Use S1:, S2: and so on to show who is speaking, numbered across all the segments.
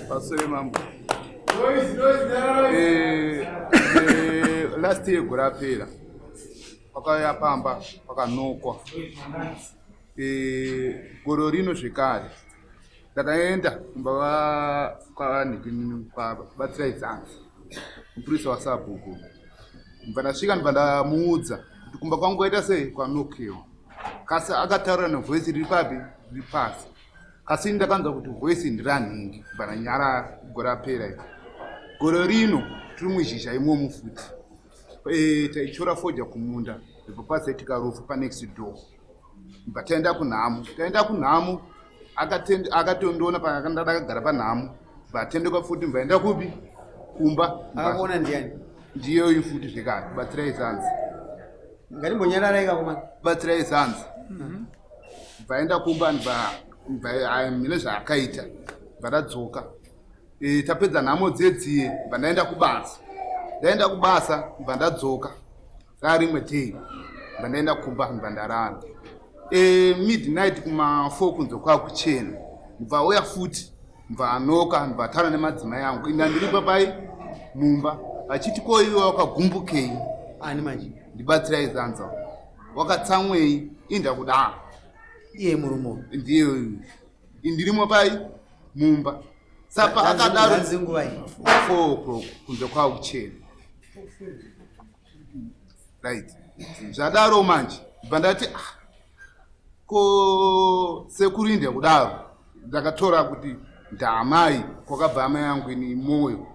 S1: Pasore mambo. Last year gore rapera pakauya pamba pakanokwa. Gore rino zvekare ndakaenda kumba kwabatsirai zanzi mupurisa wasabhuku ndibva ndasvika ndibva ndamuudza kuti kumba kwangu kwaita sei kwanokewa kasi akataura nevoice riri papi riri pasi kasi ndakanzwa kuti voice ndiranhingi ndibva ndanyarara gore rapera iri gore rino tiri muzhizha imomo futi e, taityora fodya kumunda ndipo pazoitika rufu panext door bva taenda kunhamo taenda kunhamo akatondiona ndakagara panhamo bva atendeka futi bva enda kupi kumba
S2: akakuona ndiani
S1: ndiyoyi futi zvekare batsirai zanzi
S2: ngatimbonyararai kakomana
S1: batsirai zanzi mhm. bva enda kumba bva mine zvaakaita bva ndadzoka e, tapedza nhamo dzedziye bva ndaenda kubasa ndaenda kubasa bva ndadzoka rarimwe day bva ndaenda kumba bva ndarara e, midnight kuma 4 kunze kwakuchena bva auya futi bva anoka bva ataura nemadzimai angu inda ndiri papai mumba vachiti ko iwe wakagumbukei
S2: ani manje
S1: ndibatsirai zanza wakatsamwei inda kudaro
S2: iye murume
S1: ndiye indirimo pai mumba sapa akadaro
S2: nguva iyi
S1: 4 o'clock kunze kwakuchena right zvadaro manje bva ndati ah, ko sekuru inde kudaro ndakatora kuti ndaamai kwakabva amai yangu ini moyo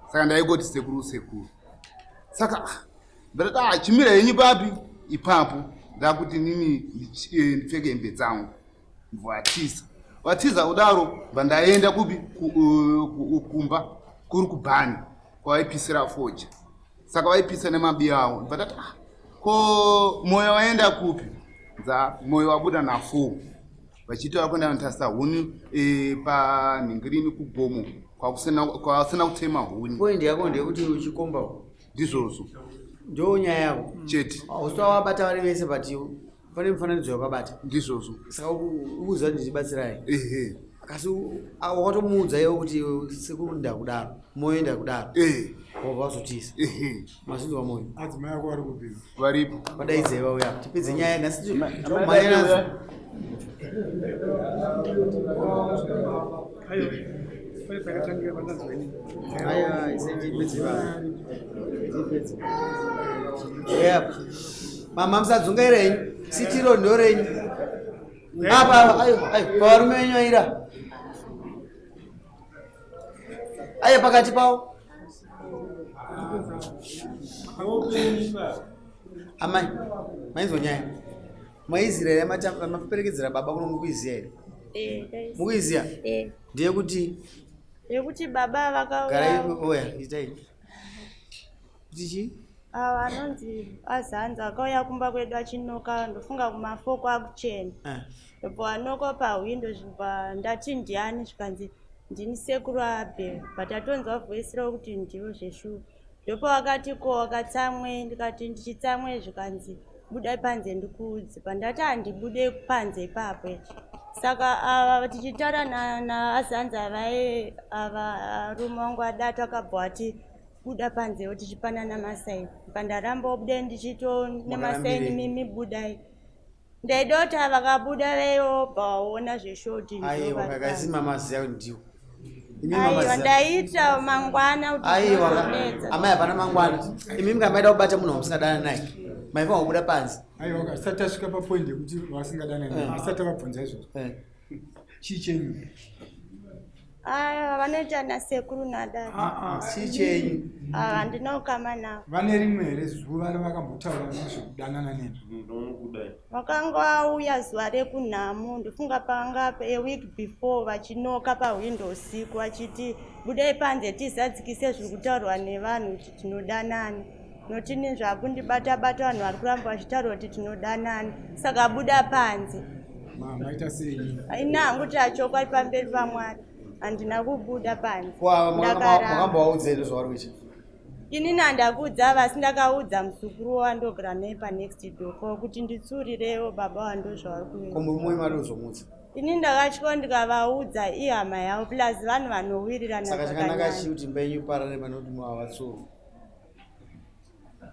S1: saka ndaingoti sekuru sekuru saka ah, ndakati ah, chimira henyu papi ipapo ndakuti nini eh, ndipfeke hembe dzangu vatiza vatiza kudaro bva ndaenda kupi kumba kuri kubhani kwavaipisira fodya saka vaipisa nemabiya avo bva ndati ah, ko moyo waenda kupi dza moyo wabuda nafo vachiti vakuenda notarisa huni e, panhingirini kugomo kwasina kutema huni
S2: poindi yako ndeyekuti uchikomba
S1: ndizvozvo
S2: ndo nyaya yako
S1: chete
S2: usati wabata vari vese but pane mufananidzo wakabata
S1: ndizvozvo
S2: saka ukuziva kuti ndichibatsirai
S1: ehe
S2: kasi wakatomuudza iwe kuti sekuru ndakudaro moyo ndakudaro wabva wazotiza
S1: ehe
S2: mazinzwa moyo
S3: adzimai ako vari kupi
S1: varipo
S2: vadaidzei vauya tipedze nyaya nhasi mhanya nadzo Mama musadzungaira henyu sitiro ndorenyu apa apa ayo ayo pavarume venyu aira ayo pakati pavo amai mainzwa nyaya maiziva here maperekedzera baba kuno mukuiziva here
S4: eh,
S2: mukuiziva
S4: eh.
S2: ndeyekuti
S4: yekuti baba
S2: vakauya oya itai kuti chii
S4: ava anonzi azanza akauya kumba kwedu achinoka ndofunga kumafoko akuchena
S2: eh.
S4: ndobva wanoka pahwindo zvibva ndati ndiani zvikanzi ndini sekuru abel but atonzwa voice ravo kuti ndivo zveshuwa Ndopavakati ko wakatsamwei ndikati ndichitsamwei zvikanzi budai panze ndikuudze pandati handibude panze ipapo saka ava tichitaura naazanza vaye ava arume wangu adatu akabva wati buda panzewo tichipanana masaini pandaramba obude ndichito nemasaini mimi budai ndaida kuti vakabuda veyobva waona zveshoti
S2: aiwa kakazima maziya kuti ndiwo
S4: aiwa ndaita mangwana
S2: aiwa amai hapana mangwana imi mika maida kubata munhu wamusingadana naye maifanira kubuda panze
S3: aiwa asati tasvika papoint yekuti vasingadana naye eh. asati avabvunza izvozvo eh. chii chenyu
S4: Aya vanoita nasekuru nadada.
S3: Ah, ah.
S2: Chii chenyu?
S4: Ah, handina ukama navo.
S3: Vane rimwe here zuva ravakambotaura nezvekudanana nemi?
S4: Vakanga vauya zuva rekunhamo ndofunga panga a week before vachinoka pahwindo usiku vachiti budai panze tizadzikise zviri kutaurwa nevanhu kuti tinodanana. Noti ini zvakundibata bata vanhu vari kuramba vachitaura kuti tinodanana saka buda panze.
S3: Maita sei?
S4: Ini hangu tachokwadi pamberi paMwari handina kubuda panze.
S2: Makambovaudza here zvavari kuita?
S4: Inini handakuudza ava asi ndakaudza muzukuru wandogara naye panext door ko kuti nditsurirewo baba wando zvavari kuita.
S2: Ko murume wenyu mari uzomuudza?
S4: Ini ndakatya ndikavaudza ihama yavo plus vanhu vanowirirana
S2: Saka chakanaka
S4: zvakanyanya.
S2: chii kuti imba yenyu iparare pane kuti mavatsuru?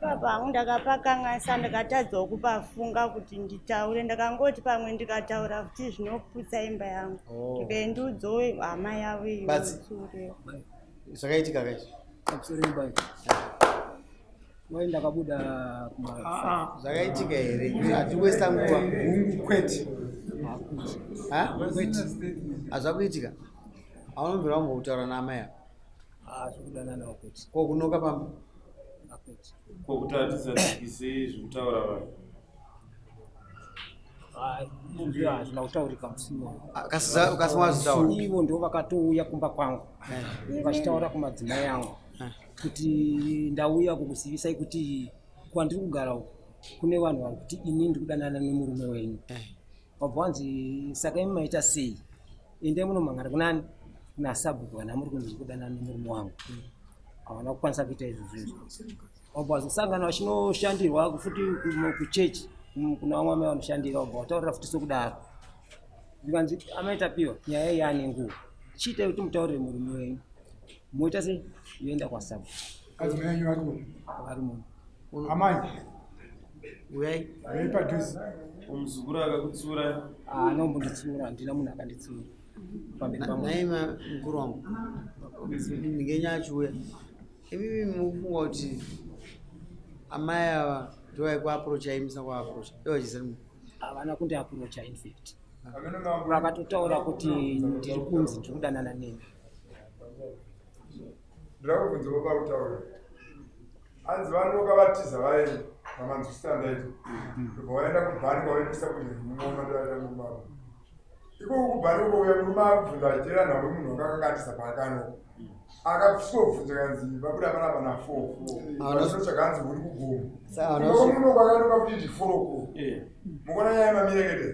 S4: Baba hangu ndakapakanganisa ndikatadzawo kupafunga kuti nditaure ndakangoti pamwe ndikataura futi zvinoputsa imba yangu
S2: Oh.
S4: ndikaendiudzawo hama yavo iyo
S2: Batsi.
S4: itsure.
S2: Zvakaitika kaizvi.
S5: Pamusoro imba iyi. Wai ndakabuda kuma
S2: Zvakaitika here? Hatiwesta nguva.
S3: Hungu kwete.
S2: Ha? Hazvakuitika. Haunobvira wambotaura naamai ava.
S5: Ah, zvekudanana kwete.
S2: Ko kunoka pamba?
S5: Akwete.
S6: Ko kuti hatizadzikisei zvekutaura vanhu.
S5: Ah, izvozvo hazvina kutaurika musi iwoyo.
S2: Ah, Kasi wazvitaura.
S5: Ivo ndo vakatouya kumba kwangu vachitaura kumadzimai angu kuti ndauya kukuzivisai kuti kwandiri kugara uku kune vanhu vari kuti ini ndiri kudanana nemurume wenyu. Wabva wanzi saka imi maita sei? Endai munomhangara kunani? Kuna sabhuku kana muri kunzi ndiri kudanana nemurume wangu. Havana kukwanisa kuita izvozvo izvo. Wabva wazosangana vachinoshandirwa futi kuchechi kuna vamwe amai vanoshandira wabva wataurira futi sokudaro. Zvikanzi amai Tapiwa nyaya iyi yaane nguva. Chiitai kuti mutaurire murume wenyu. Moita sei? Yoenda kwasabhuku.
S3: Adzimai enyu vari kuno.
S5: Vari muno.
S3: Amai,
S2: Uyai.
S3: uyai padhuze.
S6: Muzukuru akakutsiura
S5: Haana kumbonditsiura, handina munhu akanditsiura pamberi pamwe.
S2: Nhai mukuru wangu. Ndingenya achiuya. Imimi mukufunga kuti amai ava ndovaikuaprocha imisa kuaprocha. Ivo vachizani munhu.
S5: Havana kundiaprocha in fact. Vakatotaura kuti ndiri kunzi ndiri kudanana nemi.
S7: Ndira kubvunza baba kutaura. Hanzi vanoka vatiza vaenda vamanzwisisa ndaita. Ndobva vaenda kubhani kwavaendesa kunyanya ndovaita mumama. Ikoko kubhani ukouya murume akubvunza achiteera nhau yemunhu wanga akakatisa paakanoka. Akasvobvunza kanzi vabuda panapa na 4. Vanotsvaga hanzi uri kugomo.
S2: Saka havana
S7: Ikoko
S2: kusvika.
S7: murume kwakanoka futi ndi 4 uko. Mukuona nyaya yemamirekete.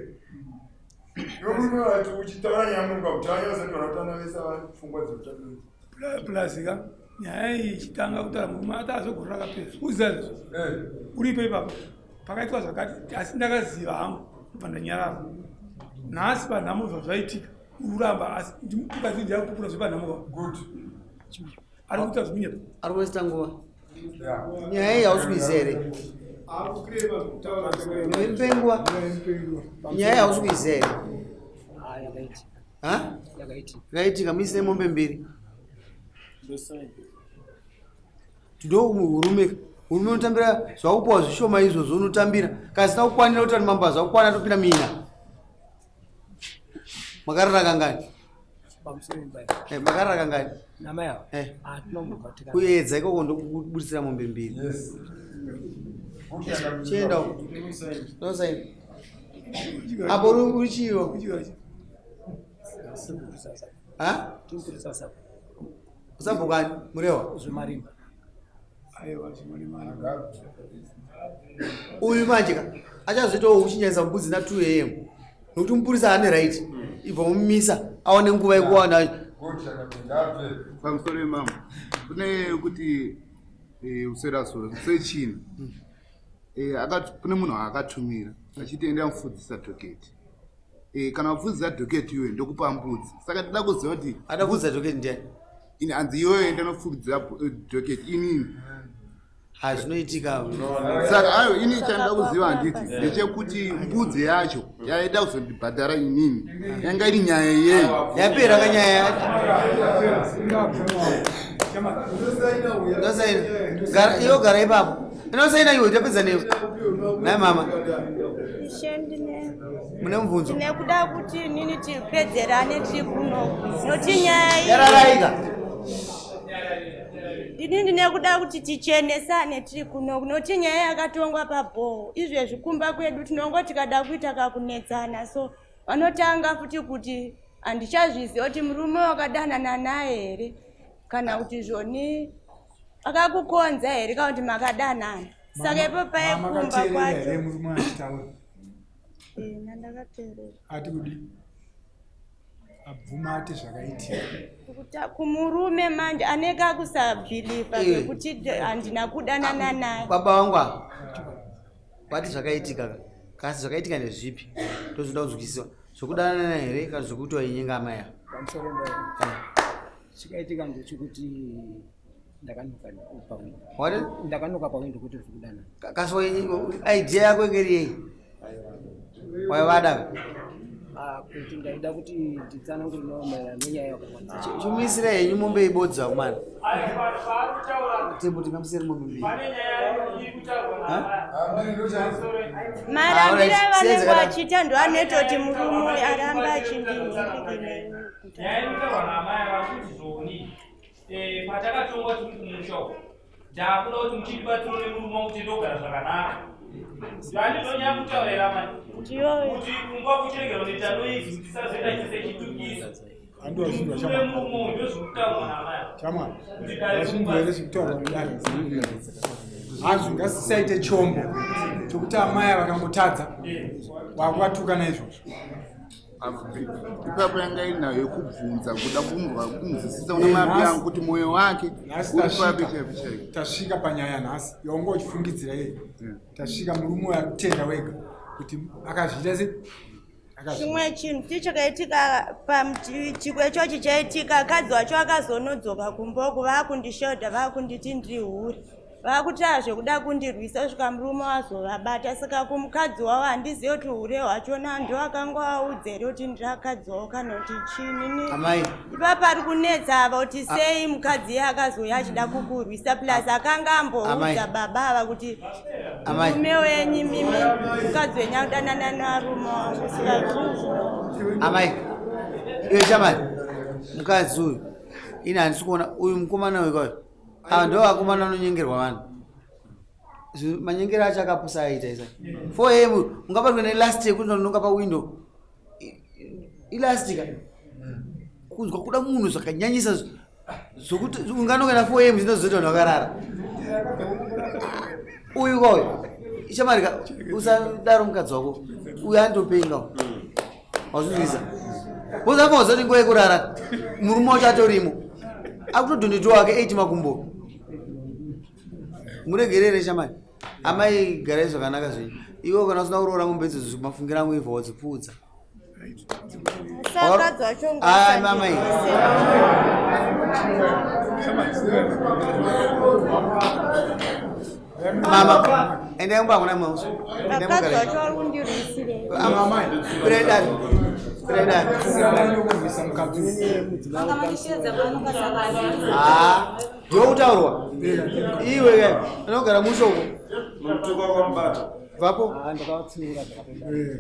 S7: Iwe murume wati uchitaura nyaya murume kwakutaura nyaya usati vanotana vese pfungwa dzekutanga.
S8: Plus ka nyaya iyi ichitanga kutaura murume ati azogore rakapera uziva izvo uripo ipapo pakaitwa zvakati asi ndakaziva hangu ndobva ndanyarara nhasi panhamo zvazvaitika uramba asi ndikati ndiyakupupura zvepanhamo ka
S7: Good.
S8: ari kuita zvekunyepa
S2: Ari kuwesta nguva.
S7: Yeah.
S2: Nyaya iyi hausi kuiziva here? Mupe nguva. Nyaya iyi hausi kuiziva here?
S5: Ah, yakaitika.
S2: Ha?
S5: Yakaitika.
S2: Yakaitika muisire mombe mbiri. Ndo hurume hurume unotambira zvakupuwa zvishoma izvozvo unotambira kasina kukwanira kuti vanhu mambo zvakukwana topinda mina. Makarara kangani?
S5: Pamusoro imba iyi.
S2: Makarara kangani?
S5: Namai ava.
S2: Eh.
S5: Ah, tinombobva tika.
S2: Kuedza ikoko ndokubudisira mombe mbiri.
S7: Yes.
S2: Chienda uko. Ndosaini. Apo uri chiiwo? Ha?
S5: Timupurisa sabhuku.
S2: Usabhukani murewa.
S5: Zvemarimba.
S3: Aiwa zvimarimari.
S2: Uyu manje ka achazoitawo kuchinjanisa mbudzi na 2 am nokuti mupurisa ane right ibva mumisa awane nguva yekuwana.
S7: Good chakabve.
S1: Pamusoro yemambo kune kuti usera sora sechina akati kune munhu akatumira achiti enda mufudzisa dhoketi kana wafudzisa dhoketi iwe ndokupa mbudzi saka ndida kuziva kuti
S2: Ada kufudza dhoketi ndiani?
S1: Ini hanzi iwewe enda nofudzira dhoketi inini.
S2: Ha, zvinoitika.
S1: Saka ayo ini chandoda kuziva handiti ndechekuti mbudzi yacho yaida kuzondibhadhara inini yanga iri nyaya yeyi?
S2: Yapera kanyaya yacho. Ndosaina. Gara iwe, gara ipapo. Inosaina iwe tapedza newe. Naye mama,
S4: Ishe ndine
S2: mune mubvunzo?
S4: Ndine kuda kuti nini tipedzerane tiri kuno noti nyaya iyi
S2: Yararaika.
S4: Ndini ndine kuda kuti tichenesane tiri kuno noti nyaya yakatongwa pabhoho izvezvi kumba kwedu tinongo tikada kuita kakunetsana so vanotanga futi kuti handichazviziva kuti murume wakadanana naye here kana kuti zvoni akakukonza here kana kuti makadanana saka ipo paye kumba
S3: Makateerera here
S4: kwacho
S3: murume achitaura?
S4: Nandakateerera.
S3: Ati kudi abvuma ati zvakaitika.
S4: Kumurume manje ane kakusabhilivha zvekuti handina kudanana naye.
S2: Baba vangu ava vati zvakaitika ka. Kasi zvakaitika ndezvipi? Ndozvinoda kunzwisiswa. Zvokudanana here kana zvokuti wainyenga amai ava?
S5: Pamusoro mbayo. Chikaitika ndechekuti ndakanoka pawindo.
S2: What?
S5: Ndakanoka pawindo kuti zvekudanana.
S2: Kasi idea yako inge iri yei? Waivada?
S5: Ah, kuti ndaida kuti nditsanangure maererano nenyaya yakawanza.
S2: Chimisira henyu mombe ibodza kumana. Tembo tingamusiyira mombe mbiri.
S4: Marambire avanenge vachiita ndoanoita kuti murume uyu arambe achindinhingirikine.
S9: Nyaya iri kutaurwa naamai ava kuti zvoni eh, patakatongwa tiri kumusha uko ndakuda kuti muchindibatsiro nemurume wangu tiende kugara zvakanaka handizonyaya kutaura here amai kuti kumba kuchiregera kunoita noizi kuti tisazoita chise chitukiso
S3: Hanzi ngasisaite chombo chokuti amai vakangotadza wakuvatuka naizvozvo.
S1: Ipapo yanga iri nayo yekubvunza kuda kunzwisisa kuna mapi yangu kuti mwoyo wake uri papi chaipo chaipo.
S3: Tasvika panyaya nhasi yaunga uchifungidzira iye. Tasvika murume uyo akutenda wega kuti akazviita sei.
S4: Chimwe chinhu futi chakaitika pachiko ichochi chaitika, kadzi wacho akazonodzoka kumba uku vaakundishodha vaakunditi ndiri hure, vaakutaura zvekuda kundirwisa kusvika murume wazovabata. Saka kumukadzi wavo handizive kuti hure hwachona ndoakanga audza here kuti ndiri akadzi wavo kana kuti chii.
S2: Amai.
S4: Ipapa ari kunetsa ava kuti sei mukadzi iye akazouya achida kukurwisa plus akanga amboudza baba ava kuti murume wenyu mimi mukadzi wenyu akudanana nevarume wangu saka zvinhu
S2: Amai, iwe shamari, mukadzi uyu ini handisi kuona uyu mukomana uyu kauyu ava ndo vakomana anonyengerwa vanhu. Manyengero acho akapusa aita isa 4 am ungabatwe nelast yekunononga pawindow ilastika kunzwa kuda munhu zvakanyanyisa zvokuti unganokana 4 am zvinozoita vanhu vakarara. Uyu kauyu ishamarika, usadaro mukadzi wako uyu andopenga wazvinzwisa wozafa wazoti nguva yekurara murume wacho atorimo akutodhonetwa wake 8 makumbo. Muregerere shamari. Amai garai zvakanaka zvenyu. Iwe kana usina kuroora mombe idzodzo mafungira angu ibva wadzipfuudza.
S4: Sakadzi wacho
S2: Ai mama iyi. Mama, endai kumba hakuna mauso. Endai
S4: Vakadzi
S2: mugare.
S4: wacho vari kundirwisirei.
S2: Kwirai dare. Kwirai dare. Ah, ndiwe kutaurwa. Iwe ke, unogara musho uko.
S6: Mutuka kwamubata.
S2: Bvapo.
S5: Ah, ndakavatsiura zvakatoda.